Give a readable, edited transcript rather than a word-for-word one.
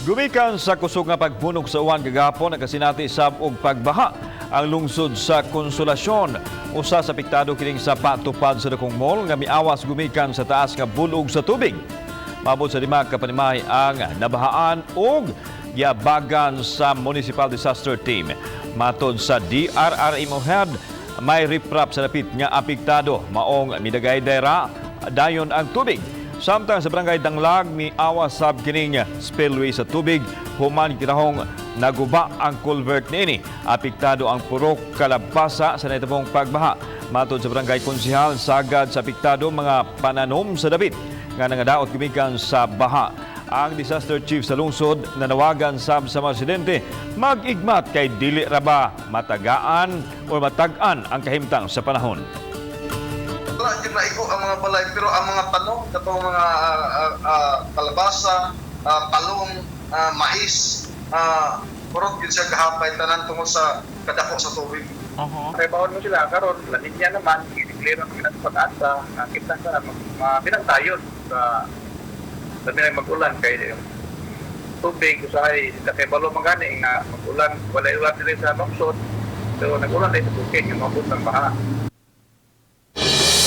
Gumikan sa kusog nga pagpunog sa uwan kagahapon, nakasinati sab og pagbaha ang lungsod sa Consolacion. Usa sa apektado kining sa patupad sa dakong mall nga miawas gumikan sa taas nga bulog sa tubig. Maabot sa 5 ka panimalay ang nabahaan ug giabagan sa Municipal Disaster Team. Matod sa DRRMO head, may riprap sa dapit nga apektado, maong midagay dera dayon ang tubig. Samtang sa barangay Danglag, miawas sab kining spillway sa tubig human kinahong naguba ang culvert niini. Apektado ang Purok Kalabasa sa nahitabong pagbaha. Matod sa barangay konsihal, sagad sa apektado mga pananom sa dapit nga nangadaot gumikan sa baha. Ang disaster chief sa lungsod nanawagan sab sa mga residente mag-igmat kay dili ra ba matagaan o matag-an ang kahimtang sa panahon. Wala gyud naigo ang mga balay, pero ang mga tanom katong mga kalabasa, talong, mais, purot gyud siya gahapay tanan tungod sa kadako sa tubig. Kay bawon mo sila karon La Nina naman, i-declare naman sa PAGASA nga kita sa mabinantayon sa labi na mag-ulan kay tubig usahay sila kay balo magani nga mag-ulan, walay ulan diri sa lungsod, pero nag-ulan diri sa bukid nga maabot ang baha.